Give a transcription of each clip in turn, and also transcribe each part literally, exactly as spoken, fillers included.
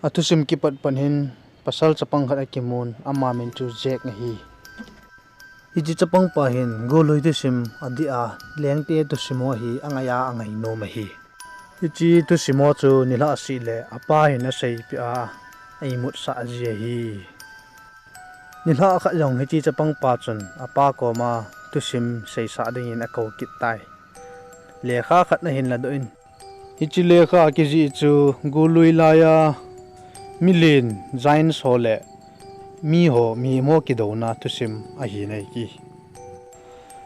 Athusim kipat pan hin pasal chapang khat akimun, ama min chu Jack ahi. Hiche chapang pa hin golui thusim adih a, lengte thusim ho hi angai a, angainom ahi. Hiche thusim ho chu nilhah seh le apa hin aseipeh a, eimutsah ji ahi. Nilhah khat jong hiche chapang pa chun apa koma thusim seisah dingin akou kit tai. Lekha khat ahin ladoh in, hiche lekha kijih chu golui laiya milen Giants ho le miho, mihem ho kidouna thusim ahi nai ki.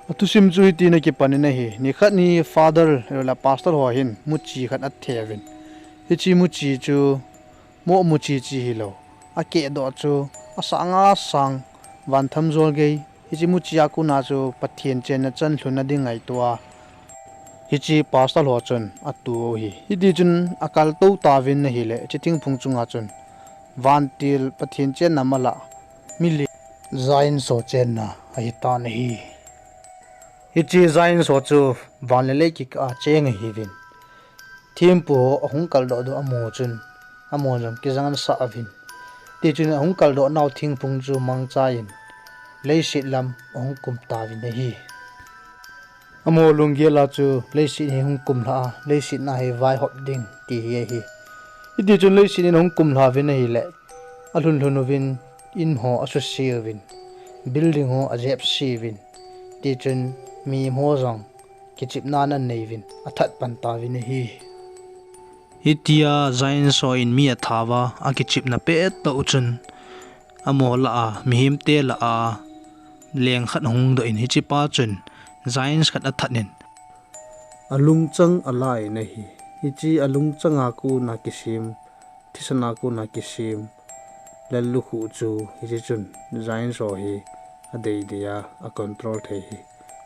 Athusim chu hitin akipan in ahi. Nikhat ni father le pastor ho hin muchi khat atheuvin, hiche muchi chu moh muchi chi hilou, akehdoh chu asang asang, vanthamjol gei. Hiche muchi a kona chu Pathen chenna chan lhunna ding ngaito a, hiche pastor ho chun atu u ahi. Hitichun akaltou tauvin ahile, hiche thingphung chunga chun vantil Pathen chenna mala milen Giants ho chenna ahitan ahi. Hiche Giants ho chu van le lei kikah a cheng ahiuvin, thempu ho ahung kaldoh doh amaho chun, amaho jong kijangsah uvin, tichun ahung kaldoh nau thingphung chu mangcha in leiset lam ahung kum tauvin ahi. Amaho lunggel a chu leiset hi hung kumlhah a, leiset na hi vaihop ding ti hi ahi. Hitichun leiset in ahung kumlha uvin ahile, alhun lhun uvin, in ho asuse uvin, building ho ajepse uvin, tichun mihem ho jong kichepna ananei uvin, athat pan tauvin ahi. Hitia Giants ho in mi athauva, akichepna pet tah u chun, amaho lah a, mihemte lah a, leng khat ahung doh in, hichepa chun Giants khat athat in, alungchang ala in ahi. Hiche alungchang a kona kisem, thisan a kona kisem lallukhuh chu hiche chun Giants ho hi adeidei a, acontrol thei ahi.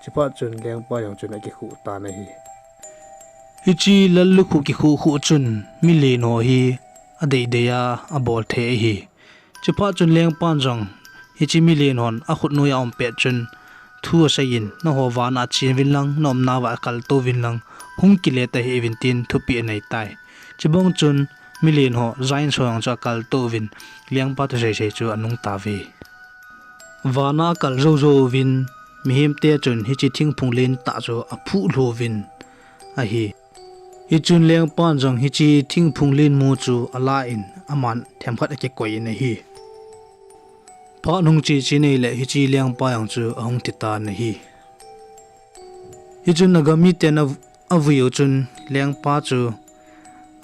Chuphat chun lengpa jong chun akikhuh tan ahi. Hiche lallukhuh kikhuh khuh chun milen ho hi adeidei a, abol thei ahi. Chuphat chun lengpan jong hiche milen hon akhut noiya aum pet chun thu aseiyin, nangho vana chen uvin lang, naumnauva kaltou uvin lang, hung kile tahih uvin tin thupeh anei tai. Chubang chun milen ho, Giants ho jong chu akaltou uvin, lengpa thusei sei chu anung tauve. Vana akal jou jou uvin, mihemte chun hiche thingphung lentah chu aphuh lhu uvin ahi. Hichun lengpan jong hiche thingphung lenmu chu ala in, aman themkhat akikoi in ahi. Phat hung che che in ahile, hiche lengpa jong chu ahung thi tan ahi. Hichun agam miten a, avui u chun lengpa chu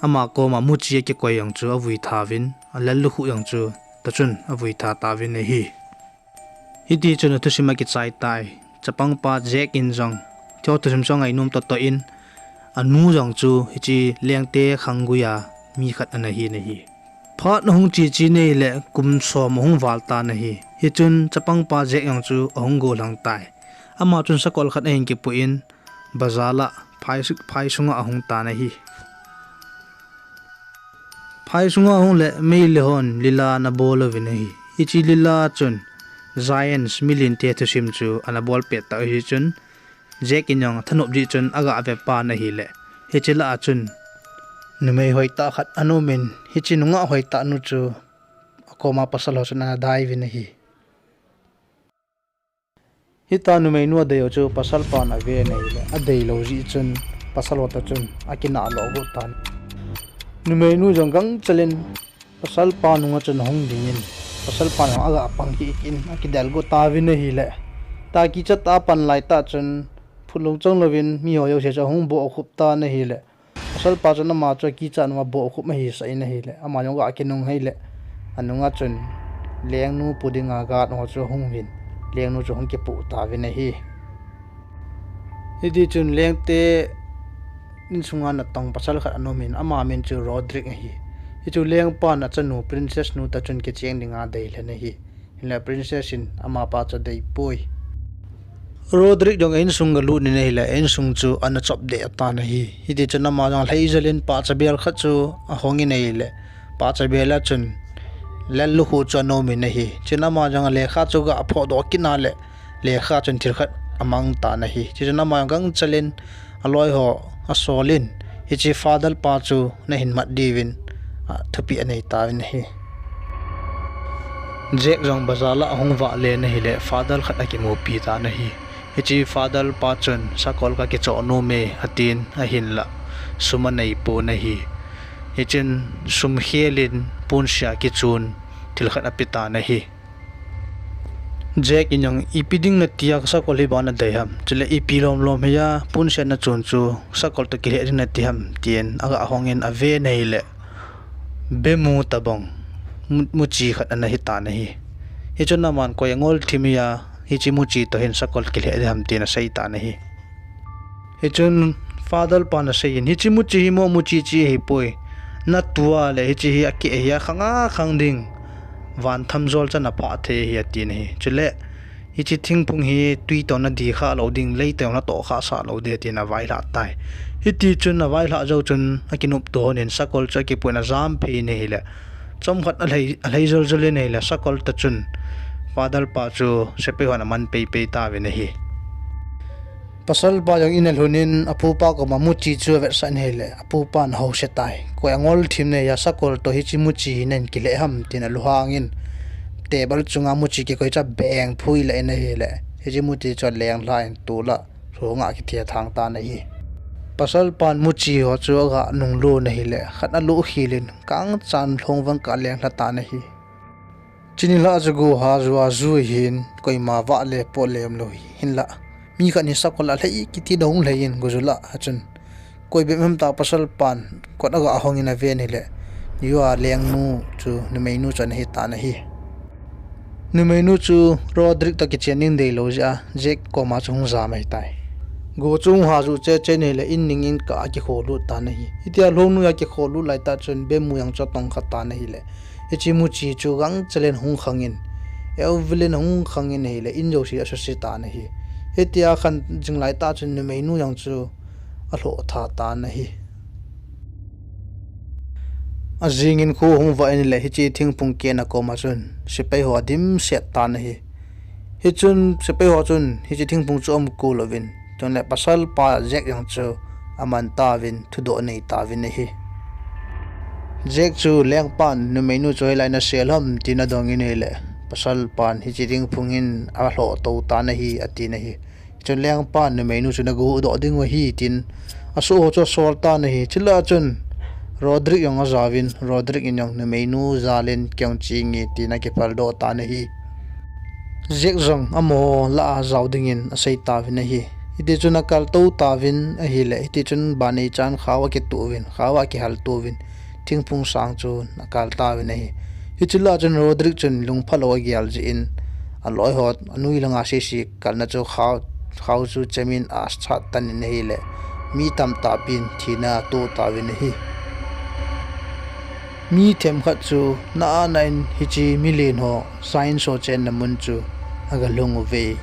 ama koma muchi akikoi jong chu avui thauvin, alallukhuh jong chu tachun avui tha tauvin ahi. Hitichun athusim akichai tai. Chapangpa Jack in jong, thilthusim chu angainom toh toh in, anu jong chu hiche lengte khanggui a mi khat ana hin ahi. Phat ahung che che in ahile kum som ahung val tan ahi. Hichun chapangpa Jack jong chu ahung gollhang tai. Ama chun sakol khat ahin kipoh in, bazar a phai, phai sunga ahung tan ahi. Phai sunga ahung le meilhei hon lila ana bol uvin ahi. Hiche lila chun Giants milente thusim chu ana bol pet tah u hichun, Jack in jong athanop jeh chun aga ve pan ahile, hiche lah a chun numei hoitah khat ana um in, hiche nungah hoitah nu chu akoma pasal ho chun ana dai uvin ahi. Hitia numeinu adei u chu pasalpan aven ahile, adeilou jeh chun pasal ho toh chun akinah lo got tan. Numeinu jong gangchel in pasalpa nunga chun ahung dingin, pasalpan jong aga pang kit in akidel got tauvin ahile, tia kicha tah a apan laitah chun, phulou chang louvin miho jouse chu ahung bohkhup tan ahile, pasalpa chun ama chu akichat uva bohkhup ahisah in ahile, ama jong aga kinung ahile, anunga chun lengnu pu dinga guard ho chu ahung uvin, lengnu chu ahung kipoh tauvin ahi. Hitichun lengte insunga natong pasal khat ana um in, ama min chu Roderick ahi. Hichu lengpan achanu Princess nu toh chun kicheng dinga adeilhen ahi. Hinla Princess in amapa chu adeipoi. Roderick jong a insung galut in ahile, a insung chu ana chop deh tan ahi. Hitichun ama jong alhai jel in pahcha bel khat chu ahong in ahile, pahcha bel a chun lallukhuh chu ana um in ahi. Chun ama jong alekha chu aga phohdoh kit in ahile, lekha chun thil khat amang tan ahi. Chuchun ama jong gangchel in aloiho asol in, hiche father pa chu nahin mat diuvin, a thupi anei tauvin ahi. Jack jong bazar lah ahung vah le in ahile Father khat akimupi tan ahi. Hiche Father pa chun sakol kakichoh nom e atin ahinlah sum aneipon ahi. Hichun sum khelin ponse a kichun thil khat apetan ahi. Jack in jong ipi ding natia kasakol hi bang nadei ham, chule ipi lomlom hiya ponse a nachun chu sakol toh kilheh ding nati ham tin aga hongin aven ahile bemu tobang mu, muchi khat ana hitan ahi. Hichun aman koi angol thim hiya hiche muchi toh hin sakol kilheh ding ham tin aseitan ahi. Hichun Father pan aseiyin hiche muchi hi mo muchi chi ahipoi. Natua le hiche hi akeh ahi akhang akhang ding. Van thamjol chan aphah thei ahi atin ahi. Chule hiche thingphung hi twi toh nadi kha lou ding, lei toh natoh khah sah lou ding atin availhah tai. Hitichun availhah jou chun akinopto honin sakol chu akipuiyin ajam phei in ahile chomkhat alhei, alhei joljol in ahile sakol toh chun Father pa chu sepai hon aman peipei tauvin ahi. Pasal pa jong in alhunin apupa koma muchi chu avetsah in ahile apupan ahouse tai. Koi angol thim nahiya sakol toh hiche muchi hi nahin kilheh ham tin alunghangin table chunga muchi kikoi chu abeng phui lah in ahile hiche muchi chu alenglha in tolah lhunga akithethang tan ahi. Pasal pan muchi ho chu aga nunglut in ahile khat aluh khelin kangchan lhung vang kah alenglha tan ahi. Chuni lah chu goha jua jui hin koima vah le pot le umlou hi hinlah mi khat hi sakol alhei kiti dong lheiyin go ju lah achun koi bep ham ta pasal pan kot aga hongin aven ahile jua lengnu chu numeinu chu ana hitan ahi. Numeinu chu Rodrick toh kichen ding deilou jeh a Jack koma chu hung jam ahitai. Go chu hung ha ju cheche in ahile in ning in kah a akikholut tan ahi. Hitia lhungnu a akikholut laitah chun bemu jong chu atongkha tan ahile hiche muchi chu gangchel in ahung khangin, eovil in ahung khangin ahile in jouse asuse tan ahi. Hitia khan jing laitah chun numeinu jong chu alhoh tha tan ahi. Ajingin kho ahung vah in ahile hiche thingphung kehna koma chun sepai ho adimset tan ahi. Hichun sepai ho chun hiche thingphung chu aumkol uvin, chule pasal pa Jack jong chu aman tauvin thudoh anei tauvin ahi. Jack chu lengpan numeinu chu hoilai nasel ham tin adongin ahile pasal pan hiche thingphung hin alhoh tou tan ahi atin ahi. Chun lengpan numeinu chu naguhdoh ding u ahi tin asoh ho chu asol tan ahi. Chule chun Rodrick jong ajaovin Rodrick in jong numeinu jalin kei jong chenge tin akiphaldoh tan ahi. Jack jong amaho lah a jao dingin asei tauvin ahi. Hitichun akaltou tauvin ahile hitichun ban neichan khao akituh uvin khao akihal to uvin thingphung sang chu akal tauvin ahi. Hiche lah chun Rodrick chun lungphalou agel jeh in aloiho anui langa sese kalna chu khao, khao chu chemin asat tan in ahile mi tamtah pin thina ato tauvin ahi. Mi themkhat chu na ana in hiche milen ho Giants ho chenna mun chu aga lhung uve.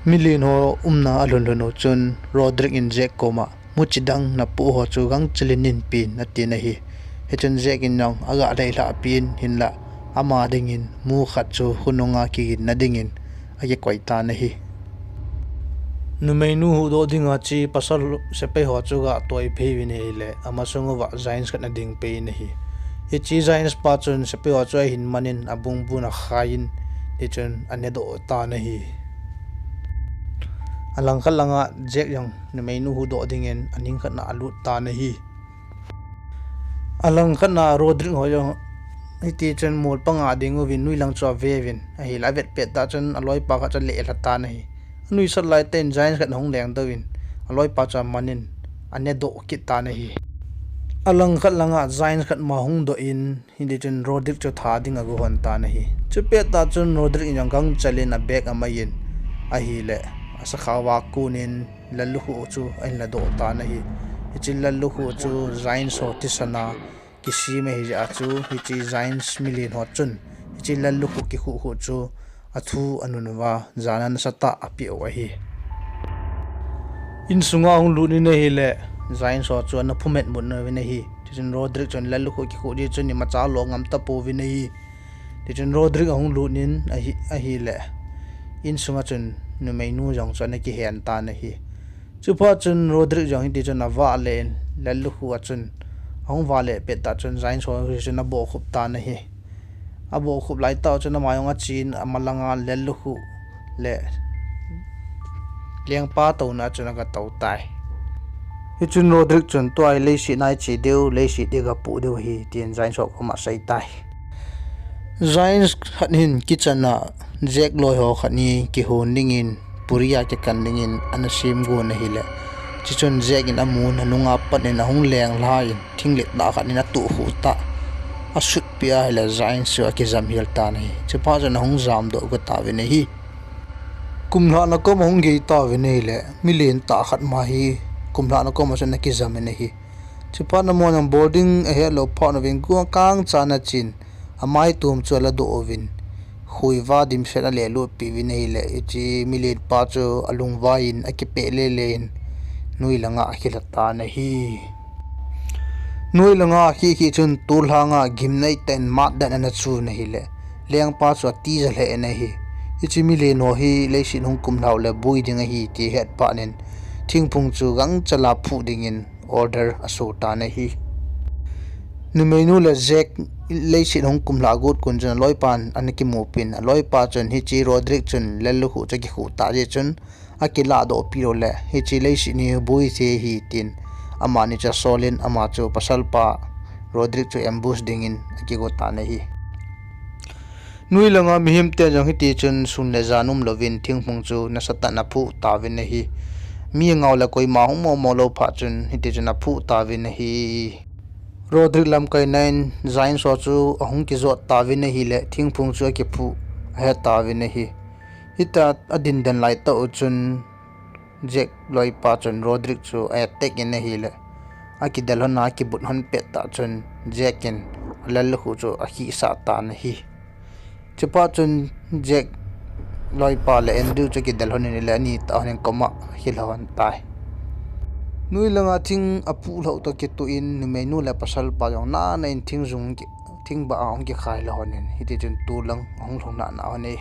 Milen ho umna alhun lhun u chun Rodrick in Jack koma muchi dang napoh ho chu gangchel in neipen atin ahi. Hichun Jack in jong aga lheilhah pen hinlah ama dingin mu khat chu khonunga kiginna dingin akikoi tan ahi. Numeinu huhdoh dinga che pasal sepai ho chu aga toi phei uvin ahile amasang uva Giants khat ana ding pei in ahi. Hiche Giants pa chun sepai ho chu ahin man in abungbun akhai in, hichun anedoh tan ahi. Alangkhat langa Jack jong numeinu huhdoh dingin aning khat na alut tan ahi. Alangkhat na Rodrick ho jong hitichun mol panga ading uvin nuilang chu aveuvin ahile avet pettah chun aloipa khat chu alehlha tan ahi. Anuisat laitah in Giants khat ahung lengdoh in aloipa chu aman in anedoh kit tan ahi. Alangkhat langa Giants khat ma ahung doh in hitichun Rodrick chu tha ding agohon tan ahi. Chupettah chun Rodrick in jong gangchel in abag amai in ahile asakhao a konin lallukhuh chu ahin ladoh tan ahi. Hiche lallukhuh chu Giants ho thisan a kisem ahijeh a chu hiche Giants milen ho chun hiche lallukhuh kikhuh khu chu athu anun uva jana nasatah apeh u ahi. Insunga ahung lut in ahile Giants ho chu ana phumet mut uvin ahi. Tichun Rodrick chun lallukhuh kikhuh di chun imacha lo ngam tapouvin ahi. Tichun Rodrick ahung lut in ahi, ahile insunga chun numeinu jong chu ana kihen tan ahi. Chuphat chun Rodrick jong hitichun avah le in lallukhuh a chun Ahung vale pet tah chun Jains ho hi chun abohkhup tan ahi. Abohkhup lai tah chun ama jong achin, amalanga Lel Lukhu le lengpa touna chun aga tou tai. Hichun Roderick chun tua hi leiset a iche diu, leiset a iga poh diu ahi, tin Jains ho koma asei tai. Jains khat hin kitchen a Jack loi ho khat ni kihon dingin, puri a kikan dingin ana sem gon ahile, chuchun Jack in amun anunga pat in ahung lenglha in, thinglet tah khat in atuh khuh tah, asutpeh ahile Jains chu akijam hel tan ahi. Chuphat chun ahung jamdoh go tauvin ahi. Kum lhahna kom ahung gei tauvin ahile, milen tah khat ma hi kum lhahna kom a chun akijam in ahi. Chuphat in amon jong bol ding ahet lou phat uvin, gu kangchan achin, amaitom chu aladoh uvin, khuiva dimset in alehlut peh uvin ahile, hiche milen pa chu alungvai in akipeh lele in, noi langa akilha tan ahi. Noi langa akhi khih chun tolhang a gimnei tah in matdan ana chun ahile, lengpa chu atija lheh in ahi. Hiche milen ho hi leiset hung kumlhau le boi ding ahi ti ahet phat in, thingphung chu gangchal a phuh dingin order aso tan ahi. Numeinu le Jack leiset hung kumlha got kon chun aloipan ana kimupin, aloipa chun hiche Roderick chun Lel Lukhu chu akikhuh tah jeh chun, akilahdoh peh lou le, hiche leiset hi boi thei ahi tin, amani chu asol in, ama chu pasalpa Roderick chu ambush dingin akigo tan ahi. Noi langa mihemte jong hitichun sun le jan umlouvin thingphung chu nasatah in aphuh tauvin ahi. Mi angao le koima hung momo lou phat chun hitichun aphuh tauvin ahi. Roderick lamkaina in Jains ho chu ahung kijot tauvin ahile, thingphung chu akiphuh ahe tauvin ahi. Hitia adindan laitah u chun Jack loipa chun Roderick chu a-attack in ahile, akidel lhon a, akibut lhon pet tah chun Jack in Lel Lukhu chu akhisah tan ahi. Chuphat chun Jack loipa le Andrew chu akidel lhon in ahile, anitah lhon in koma akilha lhon tai. Noi langa thing aphuh lhou toh kitoh in numeinu le pasalpa jong nana in thingjung ki, thingbah a ahung kikhai lha lhon in, hitichun tolang ahung lhung nana lhon e.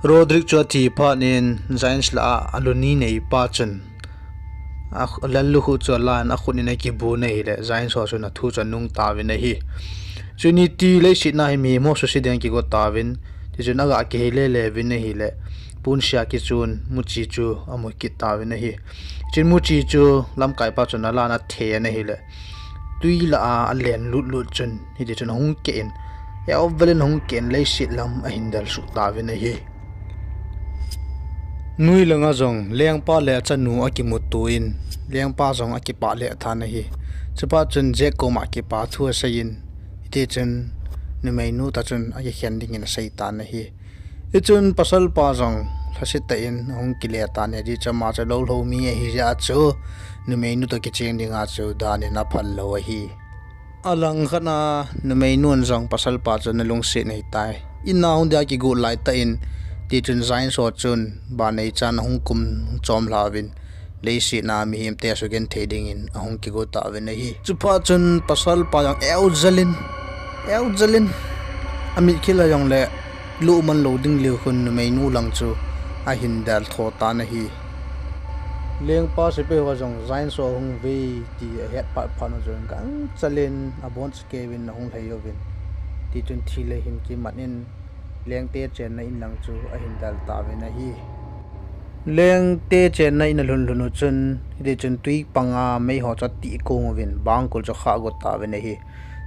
Roderick chu athi phat in Jains lah a aluni neipa chun, a, Lel Lukhu chu alan akhut in akibu in ahile, Jains ho chun athu chu anung tauvin ahi. Chuni ti leiset a hi mihem ho suse ding akigo tauvin, tichun aga kihei lele uvin ahile, ponsia kichun muchi chu amu kit tauvin ahi. Chun muchi chu lamkaipa chun alan athei in ahile, twi lah a alen lutlut chun, hitichun ahung keh in, eovel in ahung keh in leiset lam ahin del suh tauvin ahi. Noi langa jong lengpa le achanu akimuto in, lengpa jong akipah lheh tan ahi. Chuphat chun Jack koma kipa thu asei in, hitichun numeinu tah chun akikhen dingin asei tan ahi. Hichun pasalpa jong lhasetah in ahung kile tan ahi, ajeh chu ama chu lou lhou mi ahi jeh a chu numeinu toh kicheng dinga chu dan in aphal lou ahi. Alangkhat a numeinun jong pasalpa chu ana lungset ahitai. In a hung dia kigot laitah in, tichun Jains ho chun ban neichan ahung kum chom lhauvin, leiset a mihemte asugenthei dingin ahung kigo tauvin ahi. Chuphat chun pasalpa jong eojal in, eojal in, amit khel a jongle, lohman lou ding leu khun numeinu lang chu ahin del tho tan ahi. Lengpa sepai ho jong Jains ho ahung ve ti ahet phat phat u chun gangchal in abonchakei uvin ahung lhai uvin. Tichun thil ahin kimat in lengte chenna in lang chu ahin del tauvin ahi. Lengte chenna in alhun lhun u chun, hitichun twi panga mei ho chu atih kong uvin, bangkul chu akhah got tauvin ahi.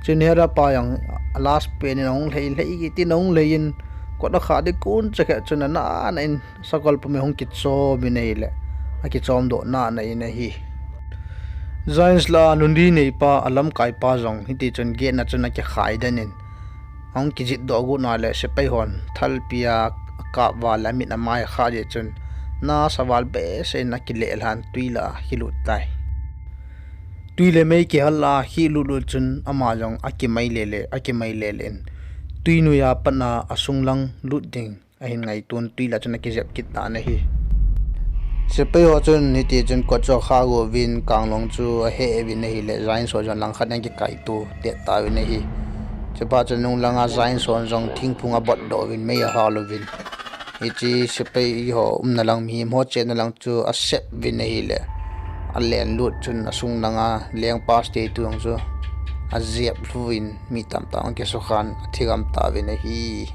Chun Hera pa jong a last pen in ahung lhai, lhai kit in ahung lhai in, kot akhah ding kon chakhet chun anana in sakol pum in ahung kichom in ahile, akichomdoh nana in ahi. Jains lah a luni neipa alamkaipa jong hitichun gate na chun akikhai den in, ahung kijitdoh got na le sepai hon thalpi a akap uva le amit amai akhah jeh chun, nasa val behseh in akileh lhan twi lah a akilut tai. Twi le mei kihal a akilut lut chun ama jong akimai lele, akimai lele in, twi noiya pat a asunglang lut ding ahin ngaito in twi lah chun akijep kit tan ahi. Sepai ho chun hitichun kot chu akhah got uvin, kanglong chu aheh uvin ahile, Jains ho jong langkhat in akikaito tet tauvin ahi. Chuphat chun nung langa Jains hon jong thingphung abotdoh uvin mei ahal uvin, hiche sepai ho umna lang, mihem ho chenna lang chu asep uvin ahile, alen lut chun asung langa lengpa statue jong chu ajep lhuvin mi tamtah jong kisukhan athi gam tauvin ahi.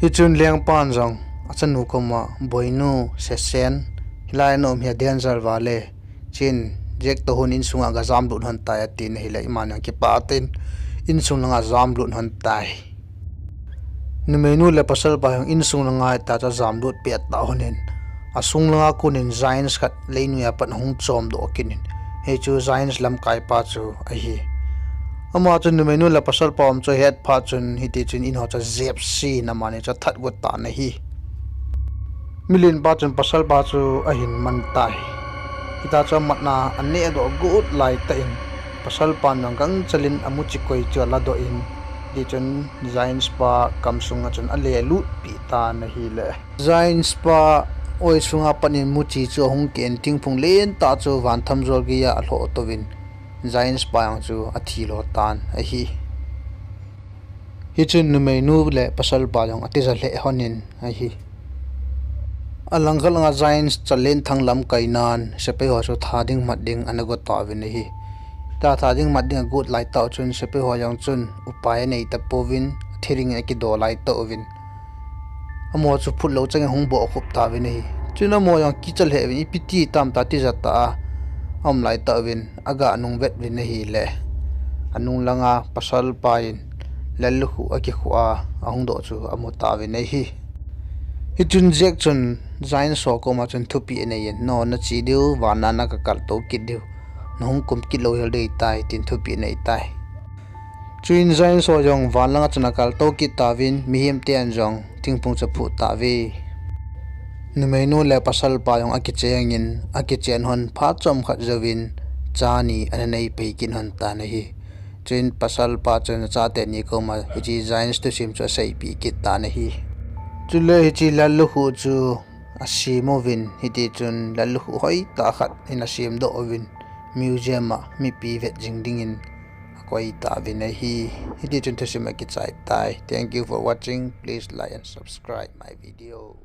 Hichun lengpan jong achanu koma, "Boinu, sesen, hilai a naum hi a danger val e. Chuin Jack toh hon insunga gajam lut lhon tai," atin ahile, iman jong kipah tah in insung langa ajam lut lhon tai. Numeinu le pasalpa jong insung langa ahitah chu ajam lut pet tah lhonin, asung langa konin Giants khat leinoi a pat ahung chomdoh kit in, hichu Giants lamkaipa chu ahi. Ama chun numeinu le pasalpa um chu ahet phat chun, hitichun in ho chu ajep sen amani chu athat got tan ahi. Milenpa chun pasalpa chu ahin man tai. Hita chu amatna anehdoh got laitah in, pasalpan jong gangchel in amuchi koi chu aladoh in, hitichun Giants pa kamsunga chun alelutpeh tan ahile, Giants pa oi sunga pat in muchi chu ahung keh in, thingphung lentah chu vanthamjol geiya alhoh touvin, Giants pa jong chu athi lhon tan ahi. Hichun numeinu le pasalpa jong atija lheh lhonin ahi. Alangkhat langa Giants chalenthang lamkainan sepai ho chu tha ding mat ding ana go tauvin ahi. Hita tha ding mat ding agot laitah chun sepai ho jong chun upai anei tapouvin, athi dingin akido laitah uvin, amaho chu phutlou changin ahung bohkhup tauvin ahi. Chun amaho jong kicha lheh uvin, ipi ti tamtah tija tah a aum laitah uvin, aga nungvet uvin ahile, anung langa pasalpa in lallukhuh akikhuh a ahung doh chu amu tauvin ahi. Hichun Jack chun Giants ho koma chun thupeh aneiyin, "Nangho nache diu, vana naka kaltou kit diu, nahung kum kit lou hel ding ahitai," tin thupeh anei tai. Chuin Giants ho jong van langa chun akaltou kit tauvin, mihem ten jong thingphung chu aphuh tauve. Numeinu le pasalpa jong akichengin, akichen lhon phat chomkhat jouvin, cha ni ana nei pai kit lhon tan ahi. Chuin pasalpa chun achate ni koma hiche Giants thusim chu aseipeh kit tan ahi. Chule hiche lallukhuh chu asem uvin, hitichun lallukhuh hoitah khat in asemdoh uvin, museum a mipi vet jing dingin akoi tauvin ahi. Hitichun thusim akichai tai. Thank you for watching. Please like and subscribe my video.